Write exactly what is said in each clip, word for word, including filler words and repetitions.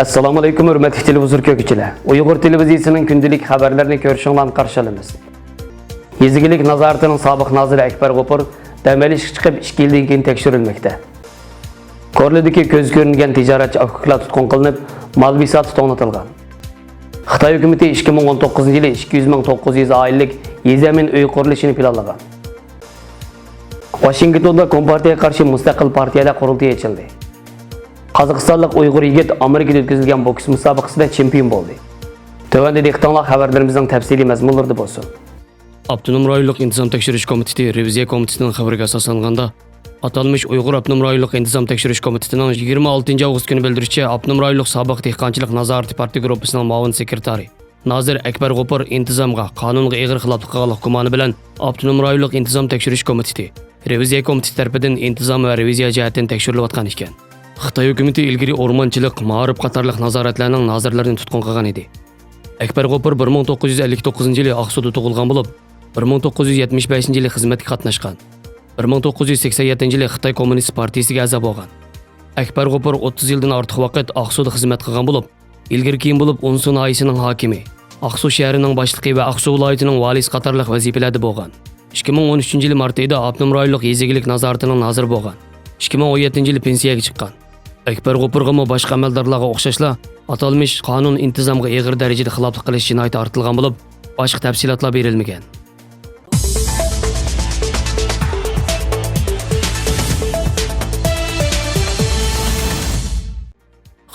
ئەسسالامۇئەلەيكۇم، ھۆرمەتلىك تېلېۋىزور كۆرگۈچىلەر. ئۇيغۇر تېلېۋىزىيىسىنىڭ كۈندىلىك خەۋەرلىرىنى كۆرۈشۈڭلارنى قارشى ئالىمىز. يېزا ئىگىلىك نازارىتىنىڭ سابىق نازىرى ئەكبەر غوپۇر دەم ئېلىشقا چىقىپ، ئىككى يىلدىن كېيىن تەكشۈرۈلمەكتە. كورلىدىكى كۆزگە كۆرۈنگەن تىجارەتچى ئاكا-ئۇكىلار تۇتقۇن قىلىنىپ، مال بىساتى توڭلىتىلغان. خىتاي ھۆكۈمىتى ئىككى مىڭ ئون توققۇزىنچى يىلى ئىككى يۈز مىڭ توققۇز يۈز ئائىلىلىك يېزا ئەمىن ئۆي قۇرۇلۇشىنى پىلانلىغان. ۋاشىنگتوندا كومپارتىيەگە قارشى مۇستەقىل پارتىيەلەر قۇرۇلتىيى ئېچىلدى. قازاقىستانلىق ئۇيغۇر يىگىت ئامېرىكىدا ئۆتكۈزۈلگەن بوكس مۇسابىقىسىدە چېمپىيون بولدى. تۆۋەندە دىققىتىڭلار خەۋەرلىرىمىزنىڭ تەپسىلىي مەزمۇنلىرىدا بولسۇن. ئاپتونوم رايونلۇق ئىنتىزام تەكشۈرۈش كومىتېتى رېۋىزىيە كومىتېتىنىڭ خەۋىرىگە ئاساسلانغاندا، ئاتالمىش ئۇيغۇر ئاپتونوم رايونلۇق ئىنتىزام تەكشۈرۈش كومىتېتىنىڭ يىگىرمە ئالتىنچى ئاۋغۇست كۈنى بىلدۈرۈشىچە، ئاپتونوم رايونلۇق سابىق دېھقانچىلىق نازارىتى پارتىيە گۇرۇپپىسىنىڭ مۇئاۋىن سېكرېتارى، نازىر ئەكبەر غوپۇر ئىنتىزامغا، قانۇنغا ئېغىر خىلاپلىق قىلغانلىق گۇمانى بىلەن ئاپتونوم رايونلۇق ئىنتىزام تەكشۈرۈش كومىتېتى، رېۋىزىيە كومىتېتى تەرىپىدىن ئىنتىزام ۋە رېۋىزىيە جەھەتتىن تەكشۈرۈلۈۋاتقان ئىكەن. خىتاي ھۆكۈمىتى ئىلگىرى ئورمانچىلىق، مائارىپ قاتارلىق نازارەتلەرنىڭ نازىرلىرىنى تۇتقۇن قىلغان ئىدى. ئەكبەر غوپۇر بىر مىڭ توققۇز يۈز ئەللىك توققۇزىنچى يىلى ئاقسۇدا تۇغۇلغان بولۇپ، بىر مىڭ توققۇز يۈز يەتمىش بەشىنچى يىلى خىزمەتكە قاتناشقان. بىر مىڭ توققۇز يۈز سەكسەن يەتتىنچى يىلى خىتاي كوممۇنىست پارتىيىسىگە ئەزا بولغان. ئەكبەر غوپۇر ئوتتۇز يىلدىن ئارتۇق ۋاقىت ئاقسۇدا خىزمەت قىلغان بولۇپ، ئىلگىرى كېيىن بولۇپ ئونسۇ ناھىيەسىنىڭ ھاكىمى، ئاقسۇ شەھىرىنىڭ باشلىقى ۋە ئاقسۇ ۋىلايىتىنىڭ ۋالىسى قاتارلىق ۋەزىپىلەردە بولغان. ئىككى مىڭ ئون ئۈچىنچى يىلى مارت ئېيىدا ئاپتونوم رايونلۇق يېزا ئىگىلىك نازارىتىنىڭ نازىرى بولغان. ئىككى مىڭ ئون يەتتىنچى يىلى پېنسىيەگە چىققان. ئەكبەر غوپۇرغىمۇ باشقا ئەمەلدارلارغا ئوخشاشلا، ئاتالمىش قانۇن ئىنتىزامغا ئېغىر دەرىجىدە خىلاپلىق قىلىش جىنايىتى ئارتىلغان بولۇپ، باشقا تەپسىلاتلار بېرىلمىگەن.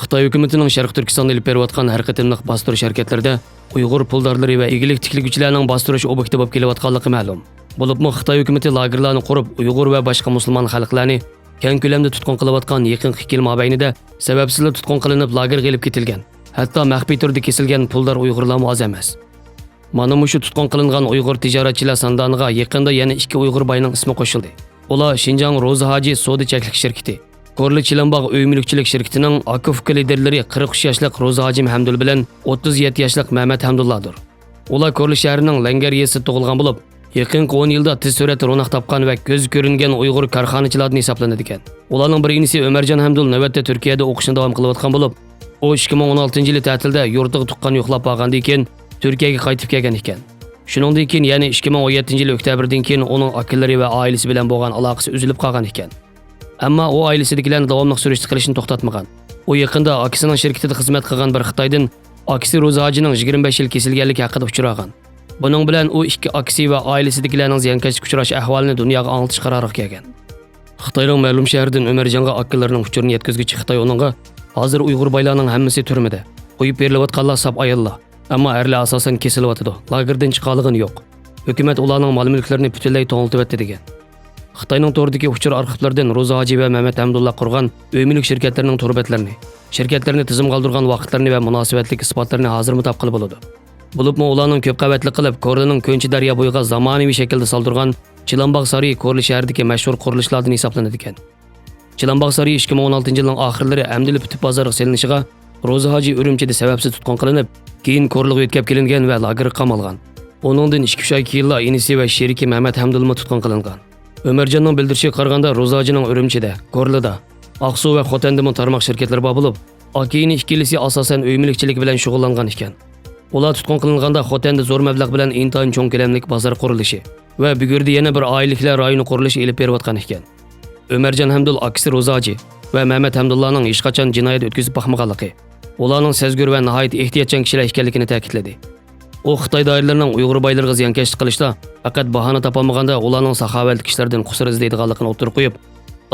خىتاي ھۆكۈمىتىنىڭ شەرقىي تۈركىستاندا ئېلىپ بېرىۋاتقان ھەر قېتىملىق باستۇرۇش ھەرىكەتلىرىدە ئۇيغۇر پۇلدارلىرى ۋە ئىگىلىك تىكلىگۈچىلەرنىڭ باستۇرۇش ئوبيېكتى بولۇپ كېلىۋاتقانلىقى مەلۇم. بولۇپمۇ خىتاي ھۆكۈمىتى لاگېرلارنى قۇرۇپ، ئۇيغۇر ۋە باشقا مۇسۇلمان خەلقلەرنى كەڭ كۆلەمدە تۇتقۇن قىلىۋاتقان يېقىنقى ئىككى يىل مابەينىدە سەۋەبسىزلا تۇتقۇن قىلىنىپ، لاگېرغا ئېلىپ كېتىلگەن، ھەتتا مەخپىي تۈردە كېسىلگەن پۇلدار ئۇيغۇرلارمۇ ئاز ئەمەس. مانا مۇشۇ تۇتقۇن قىلىنغان ئۇيغۇر تىجارەتچىلەر ساندانىغا يېقىندا يەنە ئىككى ئۇيغۇر باينىڭ ئىسمى قوشۇلدى. ئۇلار شىنجاڭ روزى ھاجى سودا چەكلىك شىركىتى، كورلا چىلانباغ ئۆي مۈلۈكچىلىك شىركىتىنىڭ ئاكا-ئۇكا لىدېرلىرى قىرىق ئۈچ ياشلىق روزى ھاجىم ھەمدۇل بىلەن ئوتتۇز يەتتە ياشلىق مەمەت ھەمدۇللادۇر. ئۇلار كورلا شەھىرىنىڭ لەڭگەر يېزىسىدا تۇغۇلغان بولۇپ، يېقىنقى ئون يىلدا تېز سۈرئەتتە روناق تاپقان ۋە كۆزگە كۆرۈنگەن ئۇيغۇر كارخانىچىلاردىن ھېسابلىنىدىكەن. ئۇلارنىڭ بىر ئىنىسى ئۆمەرجان ھەمدۇل نۆۋەتتە تۈركىيەدە ئوقۇشىنى داۋام قىلىۋاتقان بولۇپ، ئۇ ئىككى مىڭ ئون ئالتىنچى يىلى تەتىلدە يۇرتىغا تۇغقان يوقلاپ بارغاندىن كېيىن، تۈركىيەگە قايتىپ كەلگەن ئىكەن. شۇنىڭدىن كېيىن، يەنى ئىككى مىڭ ئون يەتتىنچى يىل ئۆكتەبىردىن كېيىن ئۇنىڭ ئاكىلىرى ۋە ئائىلىسى بىلەن بولغان ئالاقىسى ئۈزۈلۈپ قالغان ئىكەن. ئەمما ئۇ ئائىلىسىدىكىلەرنى داۋاملىق سۈرۈشتە قىلىشنى توختاتمىغان. ئۇ يېقىندا ئاكىسىنىڭ شىركىتىدە خىزمەت قىلغان بىر خىتايدىن ئاكىسى روزى ھاجىنىڭ يىگىرمە بەش يىل كېسىلگەنلىكى ھەققىدە ئۇچۇر ئالغان. بۇنىڭ بىلەن ئۇ ئىككى ئاكىسى ۋە ئائىلىسىدىكىلەرنىڭ زىيانكەشلىككە ئۇچراش ئەھۋالىنى دۇنياغا ئاڭلىتىش قارارىغا كەلگەن. خىتاينىڭ مەلۇم شەھىرىدىن ئۆمەرجانغا ئاكىلىرىنىڭ ئۇچۇرىنى يەتكۈزگۈچى خىتاي ئۇنىڭغا، «ھازىر ئۇيغۇر بايلارنىڭ ھەممىسى تۈرمىدە. قويۇپ بېرىلىۋاتقانلار ساپ ئاياللار. ئەمما ئەرلەر ئاساسەن كېسىلىۋاتىدۇ. لاگېردىن چىقالىغىنى يوق. ھۆكۈمەت ئۇلارنىڭ مال-مۈلۈكلىرىنى پۈتۈنلەي توڭلىتىۋەتتى» دېگەن. خىتاينىڭ توردىكى ئۇچۇر ئارخىپلىرىدىن روزى ھاجى ۋە مەمەت ھەمدۇللا قۇرغان ئۆي-مۈلۈك شىركەتلىرىنىڭ تور بەتلىرىنى، شىركەتلىرىنى تىزىمغا ئالدۇرغان ۋاقىتلىرىنى ۋە مۇناسىۋەتلىك ئىسپاتلىرىنى ھازىرمۇ تاپقىلى بولىدۇ. بولۇپمۇ ئۇلارنىڭ كۆپ قەۋەتلىك قىلىپ، كورلىنىڭ كۆنچى دەريا بويىغا زامانىۋى شەكىلدە سالدۇرغان چىلانباغ سارىيى كورلا شەھىرىدىكى مەشھۇر قۇرۇلۇشلاردىن ھېسابلىنىدىكەن. چىلانباغ سارىيى ئىككى مىڭ ئون ئالتىنچى يىلنىڭ ئاخىرلىرى ئەمدىلا پۈتۈپ بازارغا سېلىنىشىغا، روزى ھاجى ئۈرۈمچىدە سەۋەبسىز تۇتقۇن قىلىنىپ، كېيىن كورلىغا يۆتكەپ كېلىنگەن ۋە لاگېرغا قامالغان. ئۇنىڭدىن ئىككى-ئۈچ ئاي كېيىنلا ئىنىسى ۋە شېرىكى مەمەت ھەمدۇلمۇ تۇتقۇن قىلىنغان. ئۆمەرجاننىڭ بىلدۈرۈشىگە قارىغاندا، روزى ھاجىنىڭ ئۈرۈمچىدە، كورلىدا، ئاقسۇ ۋە خوتەندىمۇ تارماق شىركەتلىرى بار بولۇپ، ئاكىئىنى ئىككىلىسى ئاساسەن ئۆي مۈلۈكچىلىكى بىلەن شۇغۇللانغان ئىكەن. ئۇلار تۇتقۇن قىلىنغاندا خوتەندە زور مەبلەغ بىلەن ئىنتايىن چوڭ كۆلەملىك بازار قۇرۇلۇشى ۋە بۈگۈردە يەنە بىر ئائىلىلىكلەر رايونى قۇرۇلۇشى ئېلىپ بېرىۋاتقان ئىكەن. ئۆمەرجان ھەمدۇل ئاكىسى روزى ھاجى ۋە مەمەت ھەمدۇللانىڭ ھېچقاچان جىنايەت ئۆتكۈزۈپ باقمىغانلىقى، ئۇلارنىڭ سەزگۈر ۋە ناھايىتى ئېھتىياتچان كىشىلەر ئىكەنلىكىنى تەكىتلىدى. ئۇ خىتاي دائىرىلىرىنىڭ ئۇيغۇر بايلىرىغا زىيانكەشلىك قىلىشتا پەقەت باھانە تاپالمىغاندا، ئۇلارنىڭ ساخاۋەتلىك ئىشلىرىدىن قۇسۇر ئىزدەيدىغانلىقىنى ئوتتۇرىغا قويۇپ،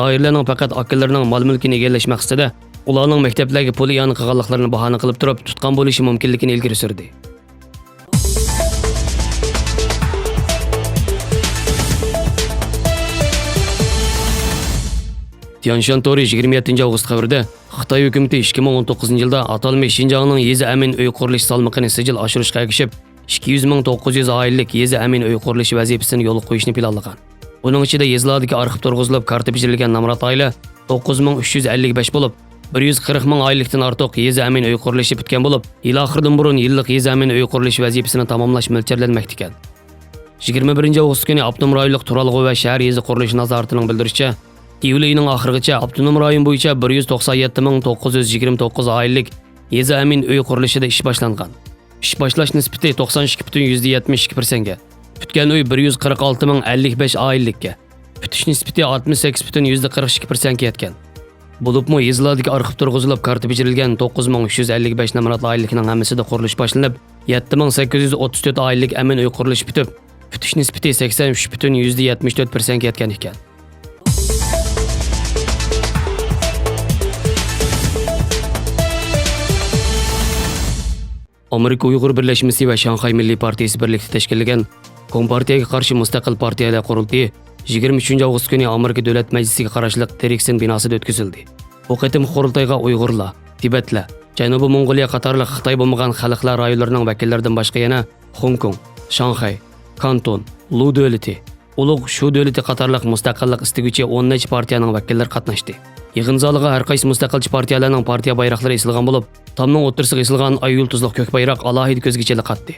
دائىرىلەرنىڭ پەقەت ئاكىلىرىنىڭ مال-مۈلكىنى ئىگىلەش مەقسىتىدە ئۇلارنىڭ مەكتەپلەرگە پۇل ئىئانە قىلغانلىقلىرىنى باھانە قىلىپ تۇرۇپ، تۇتقان بولۇشى مۇمكىنلىكىنى ئىلگىرى سۈردى. تيەنشان تورى يىگىرمە يەتتىنچى ئاۋغۇست خەۋىرىدە، خىتاي ھۆكۈمىتى ئىككى مىڭ ئون توققۇزىنچى يىلدا ئاتالمىش شىنجاڭنىڭ يېزا ئەمىن ئۆي قۇرۇلۇشى سالمىقىنى سىجىل ئاشۇرۇشقا ئەگىشىپ، ئىككى يۈز مىڭ توققۇز يۈز ئائىلىلىك يېزا ئەمىن ئۆي قۇرۇلۇشى ۋەزىپىسىنى يولغا قويۇشنى پىلانلىغان. بۇنىڭ ئىچىدە يېزىلاردىكى ئارخىپ تۇرغۇزۇلۇپ، كارتا بېجىرىلگەن نامرات ئائىلە توققۇز مىڭ ئۈچ يۈز ئەللىك بەش بولۇپ، بىر يۈز قىرىق مىڭ ئائىلىلىكتىن ئارتۇق يېزا ئەمىن ئۆي قۇرۇلۇشى پۈتكەن بولۇپ، يىل ئاخىرىدىن بۇرۇن يىللىق يېزا ئەمىن ئۆي قۇرۇلۇشى ۋەزىپىسىنى تاماملاش مۆلچەرلەنمەكتىكەن. يىگىرمە بىرىنچى ئاۋغۇست كۈنى ئاپتونوم رايونلۇق تۇرالغۇ ۋە شەھەر يېزا قۇرۇلۇشى نازارىتىنىڭ بىلدۈرۈشىچە، ئىيۇل ئېيىنىڭ ئاخىرىغىچە ئاپتونوم رايون بويىچە بىر يۈز توقسان يەتتە مىڭ توققۇز يۈز يىگىرمە توققۇز ئائىلىلىك يېزا ئەمىن ئۆي قۇرۇلۇشىدا ئىش باشلانغان. ئىش باشلاش نىسبىتى توقسان ئىككى پۈتۈن يۈزدە يەتمىش ئىككى پىرسەنتكە، پۈتكەن ئۆي بىر يۈز قىرىق ئالتە مىڭ ئەللىك بەش ئائىلىلىككە، پۈتۈش نىسبىتى ئاتمىش سەككىز پۈتۈن يۈزدە قىرىق ئىككى پىرسەنتكە يەتكەن. بولۇپمۇ يېزىلاردىكى ئارخىپ تۇرغۇزۇلۇپ، كارتا بېجىرىلگەن توققۇز مىڭ ئۈچ يۈز ئەللىك بەش نامرات ئائىلىلىكنىڭ ھەممىسىدە قۇرۇلۇش باشلىنىپ، يەتتە مىڭ سەككىز يۈز ئوتتۇز تۆت ئائىلىلىك ئەمىن ئۆي قۇرۇلۇشى پۈتۈپ، پۈتۈش نىسبىتى سەكسەن ئۈچ پۈتۈن يۈزدە يەتمىش تۆت پىرسەنتكە يەتكەن ئىكەن. ئامېرىكا ئۇيغۇر بىرلەشمىسى ۋە شاڭخەي مىللىي پارتىيىسى بىرلىكتە تەشكىللىگەن كومپارتىيەگە قارشى مۇستەقىل پارتىيەلەر قۇرۇلتىيى يىگىرمە ئۈچىنچى ئاۋغۇست كۈنى ئامېرىكا دۆلەت مەجلىسىگە قاراشلىق تېرىكسىن بىناسىدا ئۆتكۈزۈلدى. بۇ قېتىمقى قۇرۇلتايغا ئۇيغۇرلار، تىبەتلەر، جەنۇبىي موڭغۇلىيە قاتارلىق خىتاي بولمىغان خەلقلەر رايونلىرىنىڭ ۋەكىللىرىدىن باشقا يەنە خوڭكوڭ، شاڭخەي، كانتون، لۇ دۆلىتى، ئۇلۇغ شۇ دۆلىتى قاتارلىق مۇستەقىللىق ئىستىگۈچى ئون نەچچە پارتىيەنىڭ ۋەكىللىرى قاتناشتى. يىغىن زالىغا ھەر قايسى مۇستەقىلچى پارتىيەلەرنىڭ پارتىيە بايراقلىرى ئېسىلغان بولۇپ، تامنىڭ ئوتتۇرىسىغا ئېسىلغان ئاي يۇلتۇزلۇق كۆك بايراق ئالاھىدە كۆزگە چېلىقاتتى.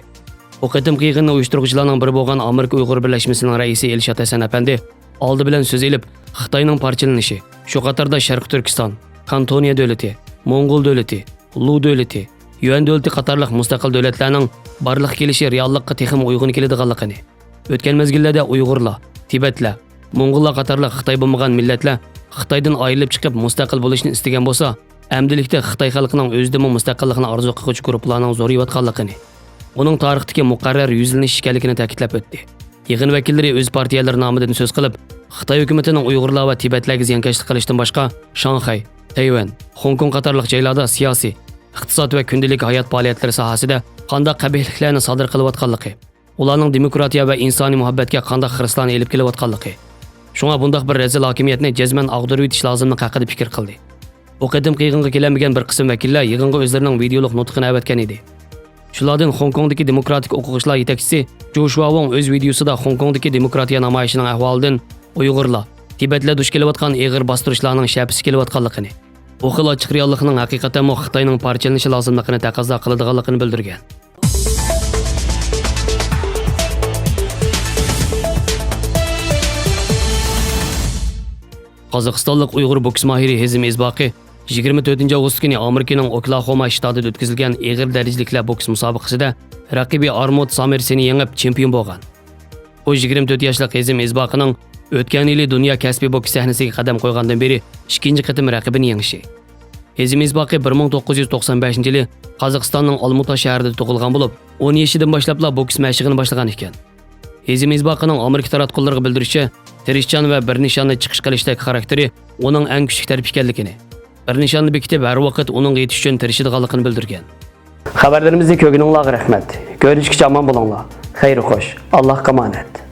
بۇ قېتىمقى يىغىننى ئۇيۇشتۇرغۇچىلارنىڭ بىرى بولغان ئامېرىكا ئۇيغۇر بىرلەشمىسىنىڭ رەئىسى ئېلشات ھەسەن ئەپەندى ئالدى بىلەن سۆز ئېلىپ، خىتاينىڭ پارچىلىنىشى، شۇ قاتاردا شەرقىي تۈركىستان، كانتونىيە دۆلىتى، موڭغۇل دۆلىتى، لۇ دۆلىتى، يۈەن دۆلىتى قاتارلىق مۇستەقىل دۆلەتلەرنىڭ بارلىققا كېلىشى رېئاللىققا تېخىمۇ ئۇيغۇن كېلىدىغانلىقىنى، ئۆتكەن مەزگىللەردە ئۇيغۇرلار، تىبەتلەر، موڭغۇللار قاتارلىق خىتاي بولمىغان مىللەتلەر خىتايدىن ئايرىلىپ چىقىپ مۇستەقىل بولۇشنى ئىستىگەن بولسا، ئەمدىلىكتە خىتاي خەلقىنىڭ ئۆزىدىنمۇ مۇستەقىللىقنى ئارزۇ قىلغۇچى گۇرۇپپىلارنىڭ زورىيىۋاتقانلىقىنى، ئۇنىڭ تارىختىكى مۇقەررەر يۈزلىنىش ئىكەنلىكىنى تەكىتلەپ ئۆتتى. يىغىن ۋەكىللىرى ئۆز پارتىيەلىرى نامىدىن سۆز قىلىپ، خىتاي ھۆكۈمىتىنىڭ ئۇيغۇرلار ۋە تىبەتلەرگە زىيانكەشلىك قىلىشتىن باشقا، شاڭخەي، تەيۋەن، خوڭكوڭ قاتارلىق جايلاردا سىياسىي، ئىقتىساد ۋە كۈندىلىك ھايات پائالىيەتلىرى ساھەسىدە قانداق قەبىھلىكلەرنى سادىر قىلىۋاتقانلىقى، ئۇلارنىڭ دېموكراتىيە ۋە ئىنسانىي مۇھەببەتكە قانداق خىرىسلارنى ئېلىپ كېلىۋاتقانلىقى، شۇڭا بۇنداق بىر رەزىل ھاكىمىيەتنى جەزمەن ئاغدۇرۇۋېتىش لازىملىقى ھەققىدە پىكىر قىلدى. بۇ قېتىمقى يىغىنغا كېلەلمىگەن بىر قىسىم ۋەكىللەر يىغىنغا ئۆزلىرىنىڭ ۋىدېئولۇق نۇتقىنى ئەۋەتكەن ئىدى. شۇلاردىن خوڭكوڭدىكى دېموكراتىك ئوقۇغۇچىلار يېتەكچىسى جوشۇا ۋوڭ ئۆز ۋىدېئوسىدا خوڭكوڭدىكى دېموكراتىيە نامايىشىنىڭ ئەھۋالىدىن، ئۇيغۇرلار، تىبەتلەر دۇچ كېلىۋاتقان ئېغىر باستۇرۇشلارنىڭ شەپىسى كېلىۋاتقانلىقىنى، بۇ خىل ئاچچىق رېئاللىقنىڭ ھەقىقەتەنمۇ خىتاينىڭ پارچىلىنىشى لازىملىقىنى تەقەززا قىلىدىغانلىقىنى بىلدۈرگەن. قازاقىستانلىق ئۇيغۇر بوكس ماھىرى ھېزىم ئىزباقى يىگىرمە تۆتىنچى ئاۋغۇست كۈنى ئامېرىكىنىڭ ئوكلاخوما شتاتىدا ئۆتكۈزۈلگەن ئېغىر دەرىجىلىكلەر بوكس مۇسابىقىسىدە رەقىبى ئارمود سامىرسنى يېڭىپ، چېمپىيون بولغان. ئۇ يىگىرمە تۆت ياشلىق ھېزىم ئىزباقىنىڭ ئۆتكەن يىلى دۇنيا كەسپىي بوكس سەھنىسىگە قەدەم قويغاندىن بېرى ئىككىنچى قېتىم رەقىبىنى يېڭىشى. ھېزىم ئىزباقى بىر مىڭ توققۇز يۈز توقسان بەشىنچى يىلى قازاقىستاننىڭ ئالمۇتا شەھىرىدە تۇغۇلغان بولۇپ، ئون يېشىدىن باشلاپلا بوكس مەشىقىنى باشلىغان ئىكەن. ھېزىم ئىزباقىنىڭ ئامېرىكا تاراتقۇلىرىغا بىلدۈرۈشىچە، تىرىشچان ۋە بىر نىشاننى چىقىش قىلىشتەك خاراكتېرى ئۇنىڭ ئەڭ كۈچلۈك تەرىپى ئىكەنلىكىنى، بىر نىشاننى بېكىتىپ، ھەر ۋاقىت ئۇنىڭغا يېتىش ئۈچۈن تىرىشىدىغانلىقىنى بىلدۈرگەن. خەۋەرلىرىمىزنى كۆرگىنىڭلارغا رەھمەت. كۆرۈشكىچە ئامان بولۇڭلار. خەير خوش. ئاللاھقا ئامانەت.